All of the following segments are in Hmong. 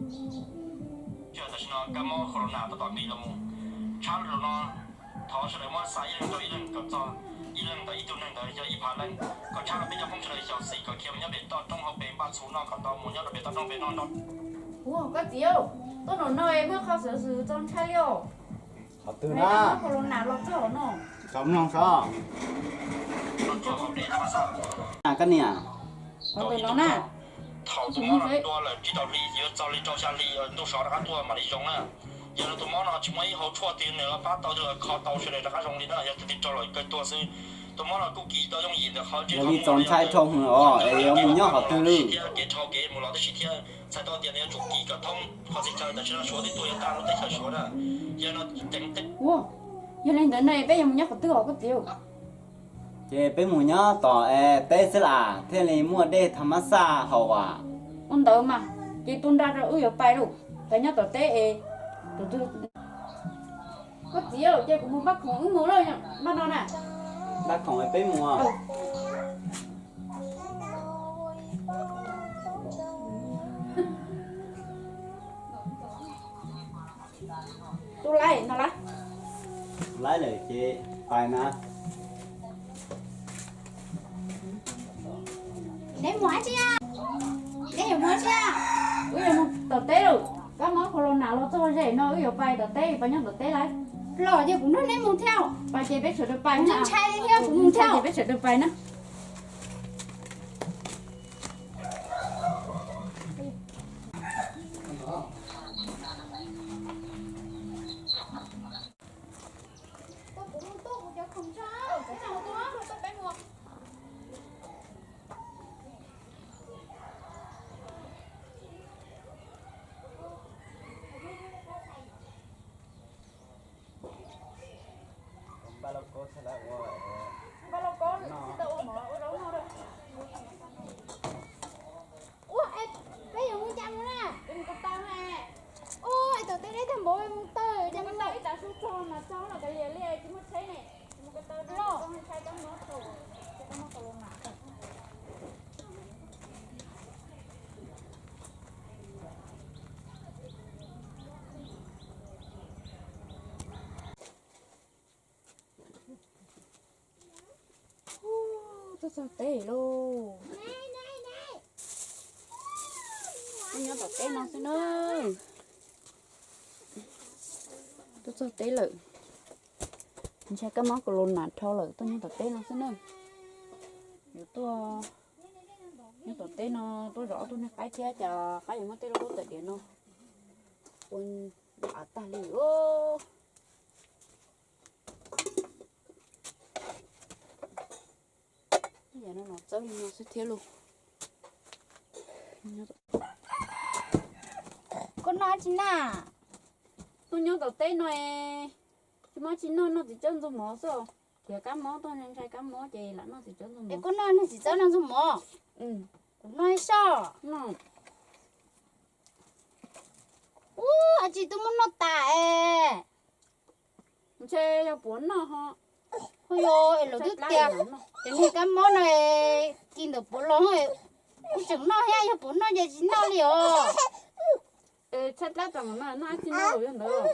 Tam sim no kab mob corona tab tom nqis los mus tshab lug no, thov sawv daws muab xa ib leeg rau ib leeg kom txog ib leeg ntawm ib tug neeg ntawd yog ib phav leej, kom tshab rau peb cov Hmoob sawv daws xyaum xim kom khiav mus nyob pem toj roob hauv pes npaj txhuv noj kom tau mus nyob rau pem toj roob pem noj. Ua koj txiv, tuaj nram no muaj qhov xwm xwm txaus ntshai li os. Qhov twg na? Corona los txog no. Txaus mloog sav. Koj niam. Qhov twg no na? Thaum tus mob no dua lawm tsib rau hli, yuav txog li rau xya hli ntuj sov rov qab tuaj mam li zoo na. Yog li tus mob no tsis muaj ib hauv tshuaj twg nws los pab tau los kho tau sawv daws rov qab zoo li na, yog tus twg raug lawm kawg tuag xwb. Tus mob no kuj kis tau yooj yim ntawm qhov yog li txaus ntshai dhau hwv os, es yuav mus nyob qhov twg? Thiab kev dhau kev mus los tib si thiab txhais tau tias nws yuav tsum kis kom thoob qhov txhia chaw tam sim no Suav twb tuaj yuav tag lub teb chaws Suav na. Yog no ceev teb. Yog li ntawd no peb yuav mus nyob qhov twg os koj txiv? Ces peb mus nyob tom es teb xwb las thiaj li muaj dej tha mab xaj haus as. Ua ntawd mas, ces tu nra rau wb yuav pais lauj, pais nyob tom teb es tus twg. Koj txiv, ces kuv mus npaj khoom wb mus lawm, npaj no na. Npaj khoom es peb mus. Tus laiv no laiv. Laiv lawm ces pais na. Neb mus dab tsi? Neb yuav mus dab tsi? Wb yuav mus tom teb lawm, kab mob corona los txog ze no wb yuav pais tom teb, pais nyob tom teb lawm. Los ces kuv nrog neb mus thiab. Pais ces peb sawv daws pais, ntshai thiab kuv mus thiab ces peb sawv daws pais na. Ua, peb yuav mus cas mus na? Ua, es tom teb deb tag npaum mus tawm cas mus tau ib tav su txog mas txog los kav liam li tsis muaj tsheb ne. Mus ko taw no ntshai kab mob tau, ntshai kab mob tau los mas. Tuaj txog teb lauj. Tuaj nyob tom teb no xwb na. Tuaj txog teb lawm. Ntshai kab mob corona dhau lawm, tuaj nyob tom teb no xwb na. Yuav tuaj nyob tom teb no, tuaj zov ob tug niag qaib thiab, cas qaib yuav muab tej lub kub tawm diav no ua av tag li os. Yam no no txawb li no xwb thiab lauj. Koj noj tsi na? Tuaj nyob tom teb no es tsis muaj tsi noj, noj txiv tsawb ntxuag mov xwb. Khiav kab mob tuaj, ntshai kab mob ces lam noj txiv tsawb ntxuag mov. Koj noj niag txiv tsawb no ntxuag mov? Kuv noj ib soj. Ub, tsis twb muab noj tas es. Ntshe yog puav noj ho. Hu, yog es lawv twb tias ces niag kab mob no kis ntawm puav los, kuv tseem noj thiab, yog puav noj ces tsis noj li os. Tshaib plab tas mus no noj tsis noj yog ntawd.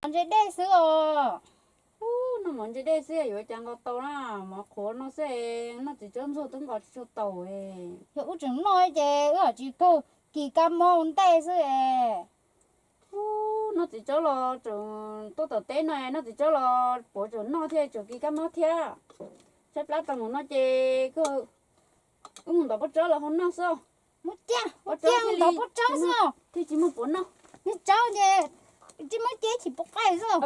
Mov ntse dej xwb os. Ub, noj mov ntse dej xwb yuav cas nqos tau na, mov qhuav no xwb, noj txiv tsawb ntxuag twb nqos tsis tshua tau. Yog wb tseem noj ces wb tsis kawg kis kab mob ua ntej xwb es. Ub, noj txiv tsawb los tseem tuaj tom teb no, noj txiv tsawb los puav tseem noj thiab tseem kis kab mob thiab. Tshaib plab tas mus no ces kawg wb mus ntov pob tsawb los ho noj xwb. Muab cia, muab cia mus ntov pob tsawb xwb. Thiaj tsis muaj puav noj. Niag tsawb ces tsis muab cia chim puav qaij xwb.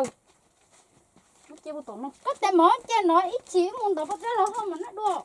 Koj tes mov cia no ib chim wb mus ntov pob tsawb los ho mam noj dua.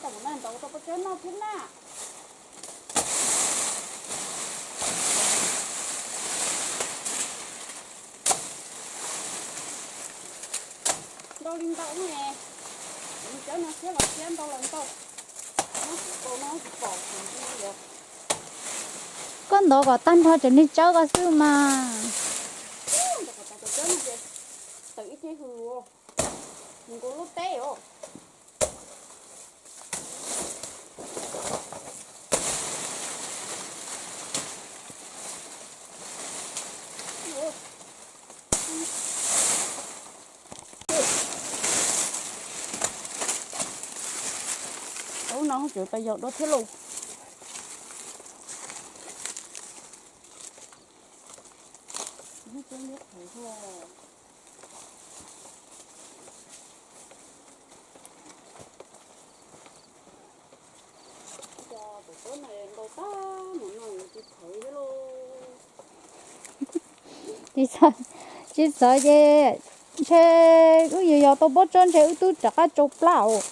Tam sim no ntov tau pob tsawb noj thiab na. Li ntau ne, cov no siab los siab ntau los ntau. Nyob tsis tau no tsis pom tsis ntsia. Koj ntov kom tag nrho cov niag tsawb ko xwb mas. Ntov kom tag cov tsawb no ces tawm ib thij hws, nkaus lub teb os. Ub, no tseem pais yaum dua thiab lauj. Tsis txawv, tsis txawv ces ntshe wb yuav yos tau pob tsawb ntshe wb twb rov qab tsau plab os.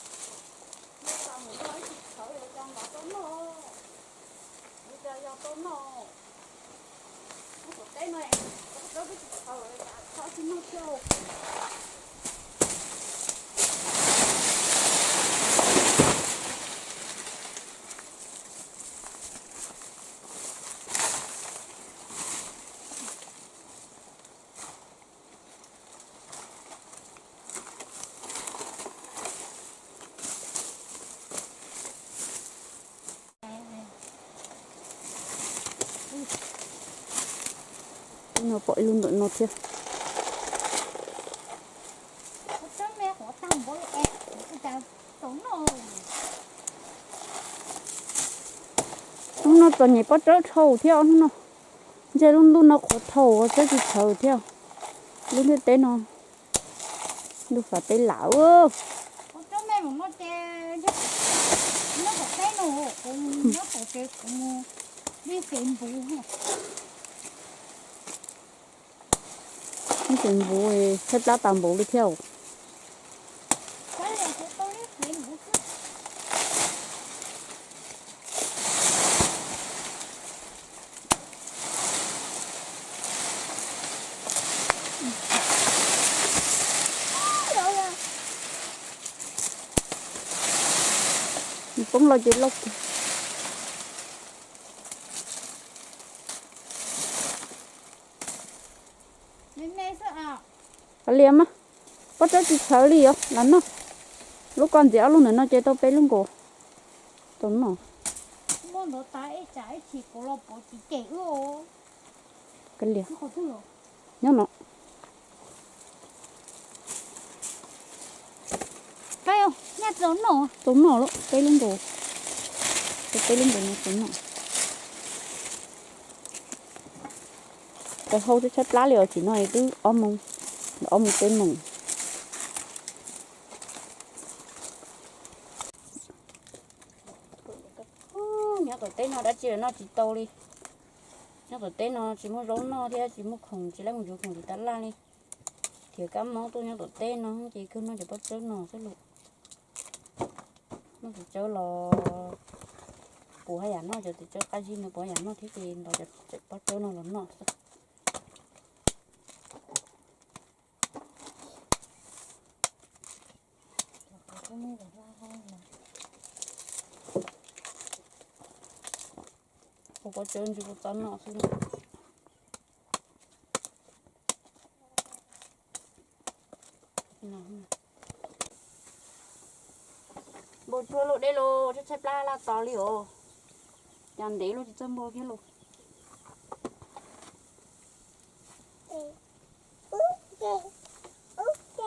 No pom ib lub ntawm no thiab. Hnub no txom nyem pob tsawb dhau thiab hnub no. Ntshe lub ntuj no qhuav dhau pob tsawb tsis txhawv thiab. Lub ntiaj teb no ntuj fav teb lam. Ib tus npuv tshaib plab tas npaum li thiab. Nws poob los ces loj kiag. Kav liam mas, pob tsawb tsis txhawv li os, lam noj. Lub ko ntxiv ob lub ntawm no ces tau peb lub nkaus. Tau noj. Kav liam. Nyob no. Tau noj lawm, peb lub nkaus. Tau peb lub nkaus no tau noj. Tau hau tshaib tshaib plab li os, tsim no twb ob moos, ob moos peb moos. Nyob tom teb no dab tsi los noj tsis tau li. Nyob tom teb no tsis muaj zaub noj thiab tsis muaj khoom, tsis laib mus yuav khoom tim taj laj li. Thiab kab mob tuaj nyob tom teb no ces kawg noj cov pob tsawb no xwb lauj. Noj cov tsawb los puas haj yam noj, cov txiv tsawb qab zib no puas haj yam noj thiab ces ntaus cov pob tsawb no los noj xwb. Ua pob tsawb ntshe kuv txhob noj xwb. Npau tsuag lauj, deb lauj, tshaib tshaib plab laj tos li os. Cas ntev lauj, tsis txawj npau thiab lauj.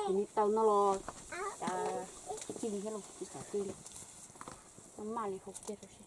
Tus me taw no los cas tsis txawj li thiab lauj, tsis xav tij li. Maj maj li hau kiag rau seb.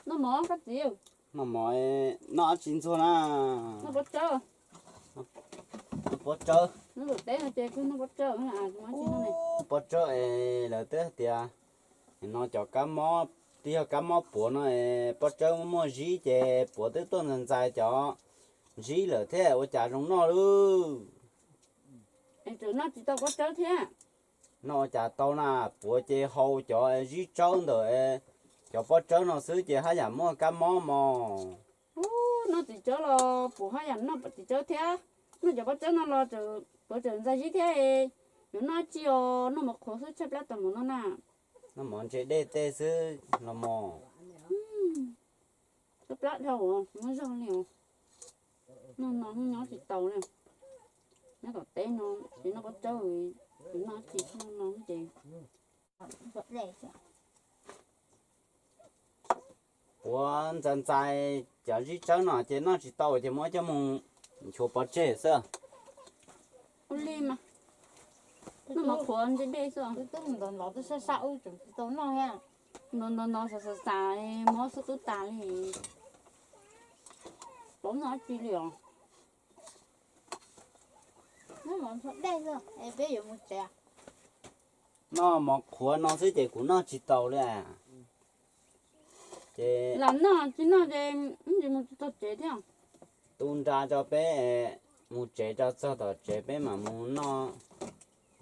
Noj mov koj txiv. Noj mov, noj dab tsi ntxuag na? Noj pob tsawb. Noj pob tsawb. Noj tom teb no ces kuj noj pob tsawb, noj tsis noj ne. Pob tsawb es lawv twb tias no cov kab mob, twb yog kab mob puav no es pob tsawb muaj zib ces puav twb tuaj ntxais ntxais cov zib lawm thiab ua cas zoo noj lub. Noj tsis tau pob tsawb thiab. Noj ua cas tau na, puav ces hau cov zib tsawb ntawm cov pob tsawb no xwb ces haj yam muaj kab mob mog. Noj txiv tsawb los puav haj yam noj txiv tsawb thiab. Noj cov pob tsawb no los puav tseem ntxais zib thiab. Yuav noj tsi os, noj mov qhuav xwb tshaib plab tau mus no na. Noj mov ntse dej tej xwb los mog. Tshaib plab dhau, muab zog li. Noj no nyob tsis tau li. Nyob tom teb no tsis noj pob tsawb, tsis noj tsis noj no ces puav ntxais ntxais cov zib tsawb no ces noj tsis tau ces muab coj mus nchuav pov tseg xwb. Ua li mas, noj mov qhuav ntse dej xwb. Ntov ntov xav xav ub tseem tsis tau noj thiab. Ntov ntov ntov xav xav xav muab xub tub tas li. Paub noj dab tsi li os. Noj mov qhuav no xwb ces kuv noj tsis tau li. Ces lam noj tsis noj ces mus tsis tau tsev thiab. Tu nra tso peb mus tsev, tso txog tom tsev peb mam mus noj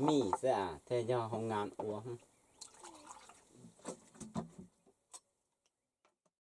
mij xwb as, thiaj yog hoo nkas ua.